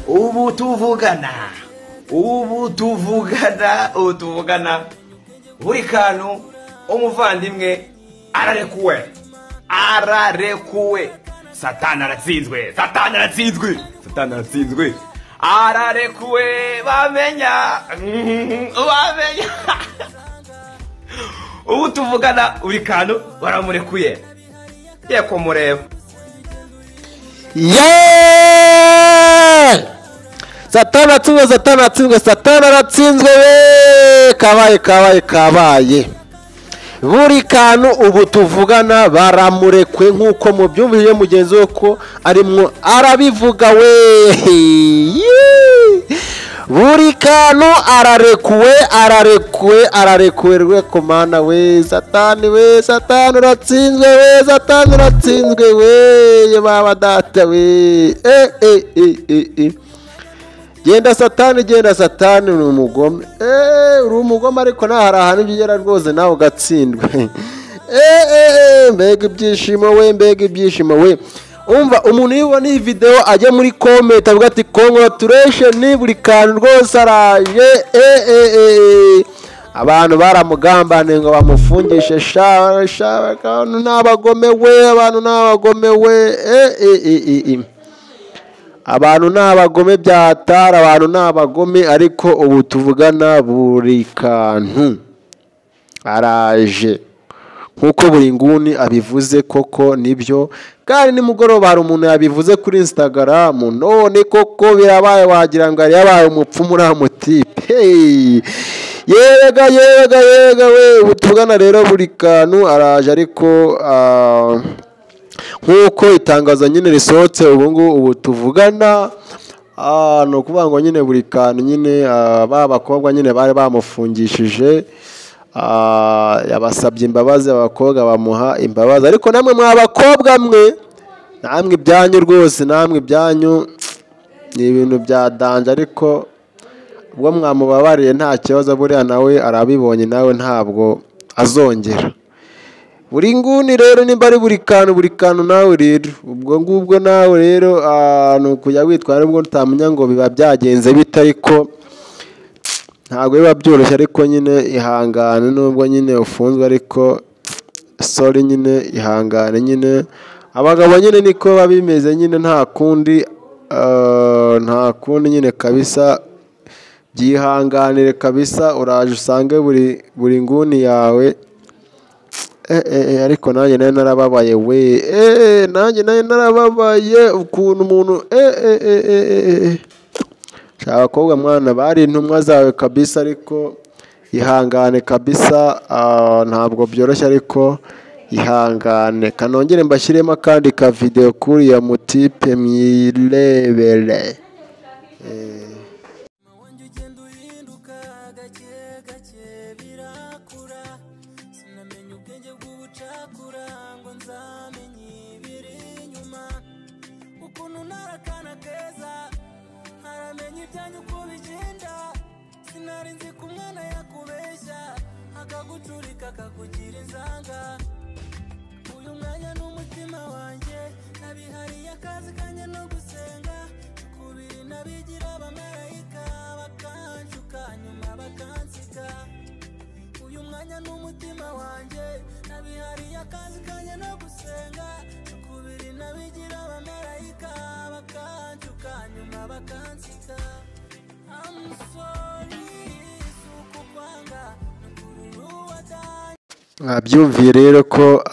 Ubu tuvugana, ubu tuvugana, ubu tuvugana, buri kantu umuvandimwe ararekuwe, ararekuwe. Satani aratsinzwe, Satani aratsinzwe, Satani aratsinzwe, ararekuwe. Bamenya, bamenya. Ubu tuvugana buri kantu baramurekuye. Yeko mureba. Yeah! Satani atsinzwe, Satani atsinzwe, Satani aratsinzwe we! Kabaye, kabaye, kabaye. Buri kantu ubu tuvugana baramurekwe nk'uko mubyumvise mugenzi we ko arimwo arabivuga we. Buri kantu ararekuwe, ararekuwe, ararekuwe rwe ku Mana we. Satani we, Satani uratsinzwe we, Satani uratsinzwe we, ye baba data we. Genda Satani, genda Satani, uri umugome. Uri umugome ariko nawe hari ahantu ugera rwose nawe ugatsindwa. Mbega ibyishimo we, mbega ibyishimo we. Umva umuntu iyo ubona iyi video ajya muri comment avuga ati congratulation, buri kantu rwose araje. Abantu baramugambaniye ngo bamufungishe, sha sha, abantu n'abagome we, abantu n'abagome we. Abantu n'abagome byatara, abantu n'abagome, ariko ubu tuvugana buri kantu araje nkuko buri nguni abivuze koko nibyo. Kandi nimugoroba hari umuntu yabivuze kuri Instagram, none koko birabaye, wagira ngo yari yabaye umupfumu uriya mutipe. Hey! Yega, yega, yega we, ubu tuvugana rero buri kantu araje, ariko nkuko itangazo nyine risohotse ubu ngubu ubu tuvugana, ni ukuvuga ngo nyine buri kantu nyine, ba bakobwa nyine bari bamufungishije, yabasabye imbabazi, abakobwa bamuha imbabazi. Ariko namwe mwa bakobwa mwe, namwe ibyanyu rwose, namwe ibyanyu ni ibintu bya danje, ariko ubwo mwamubabariye nta kibazo, buriya nawe arabibonye, nawe ntabwo azongera. Buri nguni rero nimba ari buri kantu, buri kantu nawe rero ubwo ngubwo nawe rero, ni ukujya witwara ubwo utamenya ngo biba byagenze bite, ariko ntabwo biba byoroshye. Ariko nyine ihangane, nubwo nyine ufunzwe, ariko sorry nyine ihangane nyine, abagabo nyine niko biba bimeze nyine, nta kundi, nta kundi nyine kabisa, byihanganire kabisa, uraje usange buri nguni yawe. Ariko nanjye nari narababaye we, nanjye nari narababaye ukuntu umuntu, Abakobwa mwana bari intumwa zawe kabisa, ariko ihangane kabisa, ntabwo byoroshye ariko ihangane. Kanongere mbashyiremo akandi ka video kuri ya mutipe mwirebere. Akakugira inzanga uyu mwanya n'umutima wanjye nabihariye akazi kanjye no gusenga kubiri nabigira abamarayika bakanshuka nyuma bakansika uyu mwanya n'umutima wanjye nabihariye akazi kanjye no gusenga kubiri nabigira abamarayika bakanshuka nyuma bakansika. I'm sorry sukukwanga. Mwabyumviye rero ko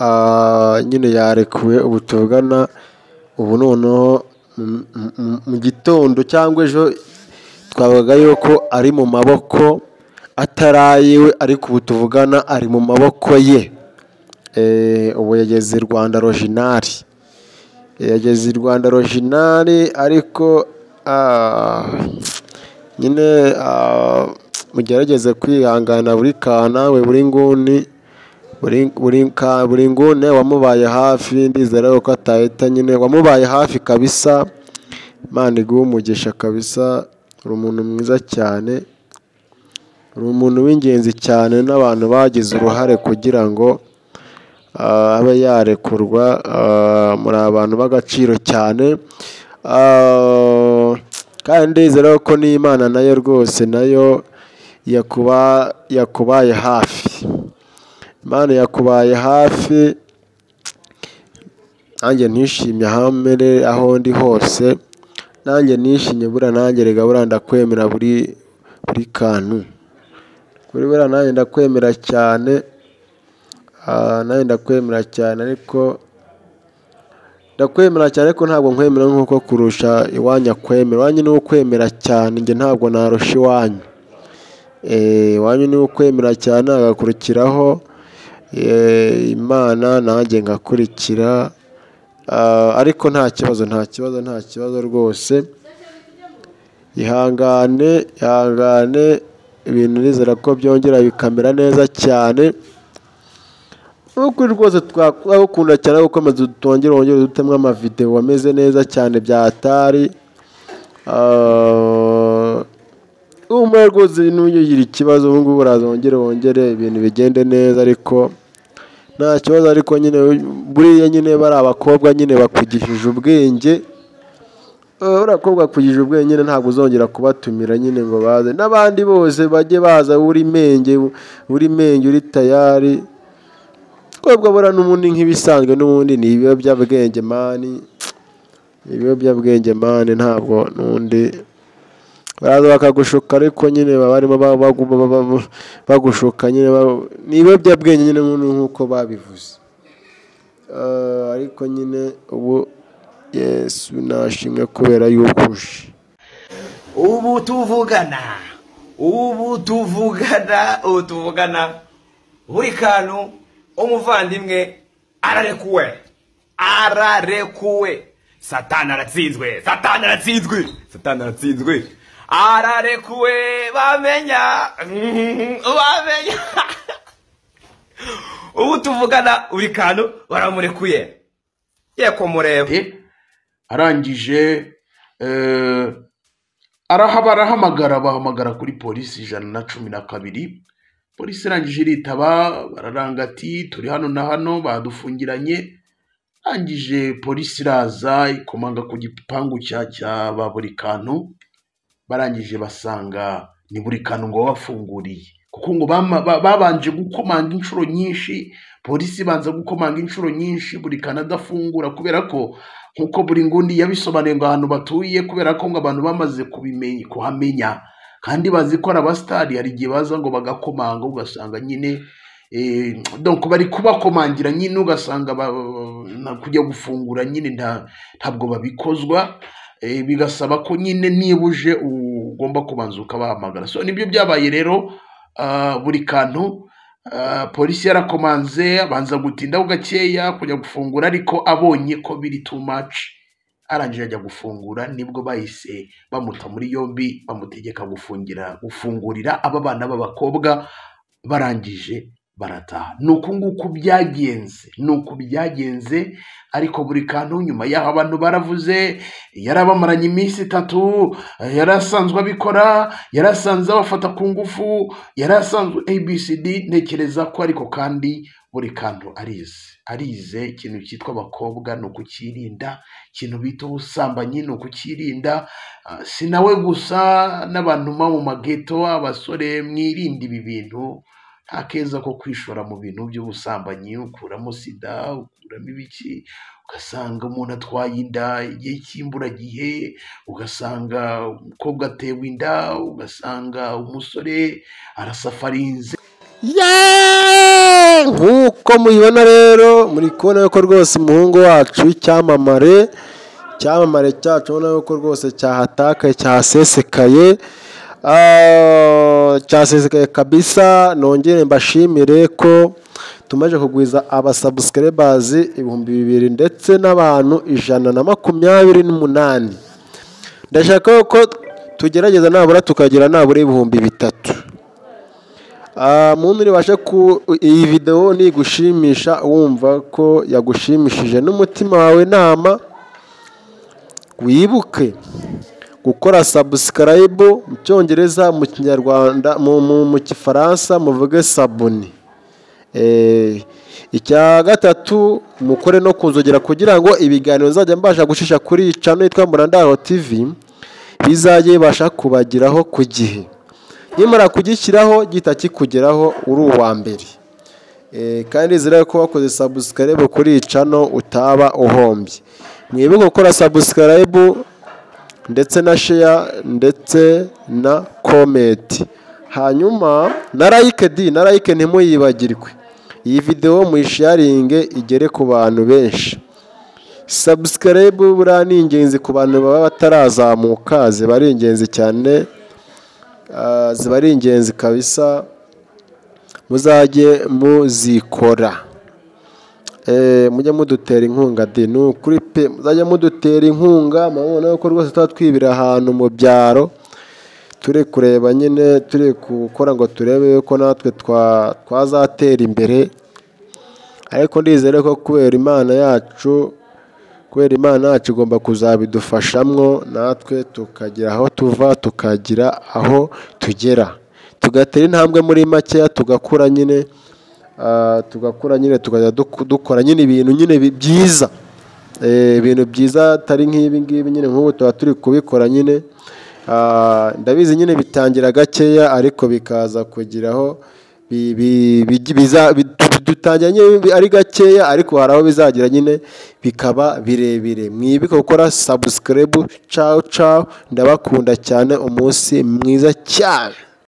nyine yarekuwe ubu tuvugana, ubu noneho mu gitondo cyangwa ejo twavuga yuko ari mu maboko atarayiwe, ariko ubu tuvugana ari mu maboko ye. Ubu yageze Rwanda Roginari, yageze Rwanda Roginari, ariko nyine mugerageze kwihangana buri kana we, buri nguni, buri ngune wamubaye hafi, ndizera ko atahita nyine wamubaye hafi kabisa. Imana iguhe umugisha kabisa, uri umuntu mwiza cyane, uri umuntu w'ingenzi cyane, n'abantu bagize uruhare kugira ngo abe yarekurwa, muri abantu b'agaciro cyane. Kandi ndizera ko n'Imana nayo rwose nayo yakubaye hafi. Imana yakubaye hafi, nanjye ntishimye ahamere aho ndi hose, nanjye nishimye buriya, nanjye rega buriya ndakwemera buri kantu. Kuri buriya nanjye ndakwemera cyane, nanjye ndakwemera cyane, ariko ndakwemera cyane, ariko ntabwo nkwemera nk'uko kurusha iwanyu akwemera. Iwanyu ni ukwemera cyane, njye ntabwo narusha iwanyu. Iwanyu ni ukwemera cyane, hagakurikiraho Imana, nanjye ngakurikira. Ariko nta kibazo, nta kibazo, nta kibazo rwose. Ihangane, ihangane, ibintu nizera ko byongera bikamera neza cyane. Nukuri rwose twagukunda cyane, gukomeza twongere wongere dutemwe amavideo ameze neza cyane bya atari. Umwe rwose n'ugira ikibazo ubu ngubu uraza wongere ibintu bigende neza, ariko nta kibazo. Ariko nyine buriya nyine bari abakobwa nyine bakugishije ubwenge, uriya bakobwa bakugishije ubwenge nyine ntabwo uzongera kubatumira nyine ngo baze, n'abandi bose bajye baza uri menge, uri menge, uri tayari. Kobwa buriya n'ubundi nk'ibisanzwe, n'ubundi ni ibiyobyabwenge mani, ibiyobyabwenge mani, ntabwo n'undi baraza bakagushuka, ariko nyine baba barimo bagushuka nyine, ni ibiyobyabwenge nyine nk'uko babivuze. Ariko nyine ubu Yesu nashimwe kubera yuko uje. Ubu tuvugana, ubu tuvugana, ubu tuvugana, buri kantu umuvandimwe ararekuwe, ararekuwe. Satani aratsinzwe, Satani aratsinzwe, Satani aratsinzwe, ararekuwe. Bamenya, bamenya. Ubu tuvugana buri kantu baramurekuye, yeko mureba. Arangije arahamagara, bahamagara kuri polisi 112. Polisi irangije iritaba, bararanga ati turi hano na hano badufungiranye. Arangije polisi iraza ikomanga ku gipangu cya ba buri kantu, barangije basanga ni buri kantu ngo bafunguriye, kuko ngo babanje gukomanga inshuro nyinshi. Polisi ibanza gukomanga inshuro nyinshi buri kantu adafungura, kubera ko nkuko buri ngundi yabisobanuye ngo ahantu batuye, kubera ko ngo abantu bamaze kubimenya, kuhamenya, kandi bazi ko ari abasitari, hari igihe baza ngo bagakomanga ugasanga nyine donc bari kubakomangira nyine, ugasanga kujya gufungura nyine ntabwo babikozwa, bigasaba ko nyine niba uje ugomba kubanza ukabahamagara. So nibyo byabaye rero. Buri kantu polisi yarakomanze, abanza gutinda gakeya kujya gufungura, ariko abonye ko biri too much arangije ajya gufungura, nibwo bahise bamuta muri yombi, bamutegeka gufungurira aba bana b'abakobwa, barangije barataha. Ni uku nguku byagenze, ni uku byagenze. Ariko buri kantu nyuma y'aho abantu baravuze yarabamaranye iminsi 3, yarasanzwe abikora, yarasanzwe abafata ku ngufu, yarasanzwe ABCD. Ntekereza ko ariko kandi buri kantu arize ikintu cyitwa abakobwa ni ukukirinda, ikintu bita ubusambanyi ni ukukirinda. Si nawe gusa, n'abantu mu mageto, abasore mwirinde ibi bintu. Nta keza ko kwishora mu bintu by'ubusambanyi, ukuramo sida, ukuramo ibiki, ugasanga umuntu atwaye inda igihe cy'imburagihe, ugasanga umukobwa atewe inda, ugasanga umusore arasafarinze. Nk'uko mubibona rero, muri kubona ko rwose umuhungu wacu w'icyamamare, icyamamare cyacu ubona ko rwose cyahatakaye, cyahasesekaye, cyasesekaye kabisa. Nongere mbashimire ko tumaze kugwiza abasubscribers 2000 ndetse n'abantu 128. Ndashaka ko tugerageza nabura tukagira nabura 3000. Muntu uribashe ku iyi video nigushimisha, wumva ko yagushimishije n'umutima wawe nama, wibuke gukora subscribe mu Cyongereza, mu Kinyarwanda, mu Kifaransa muvuge sabuni. Icya gatatu mukore no kunzogera kugira ngo ibiganiro nzajya mbasha gushisha kuri channel yitwa Murandaro TV Bizajye bibasha kubageraho ku gihe. Nimara kugishyiraho gihita kikugeraho uri uwa mbere. Kandi nizere ko wakoze subscribe kuri iyi channel utaba uhombye. Mwibuke gukora subscribe ndetse na share ndetse na comment, hanyuma na like di na like ntimuyibagirwe. Iyi video muyisharinge igere ku bantu benshi. Subscribe buriya ni ingenzi ku bantu baba batarazamuka, ziba ari ingenzi cyane, ziba ari ingenzi kabisa, muzajye muzikora. Mujye mudutera inkunga de, ni ukuri pe, muzajye mudutera inkunga. Murabona ko rwose tuba twibira ahantu mu byaro, turi kureba nyine, turi gukora ngo turebe ko natwe twazatera imbere. Ariko ndizere ko kubera Imana yacu igomba kuzabidufashamwo, natwe tukagira aho tuva, tukagira aho tugera, tugatera intambwe muri makeya, tugakura nyine, tugakura nyine, tukajya dukora nyine ibintu nyine byiza, ibintu byiza atari nk'ibi ngibi nyine. Nk'ubu tuba turi kubikora nyine. Ndabizi nyine bitangira gakeya, ariko bikaza kugeraho dutangira nyine ari gakeya, ariko hari aho bizagera nyine bikaba birebire. Mwibuke gukora subscribe. Ciao ciao, ndabakunda cyane, umunsi mwiza cyane.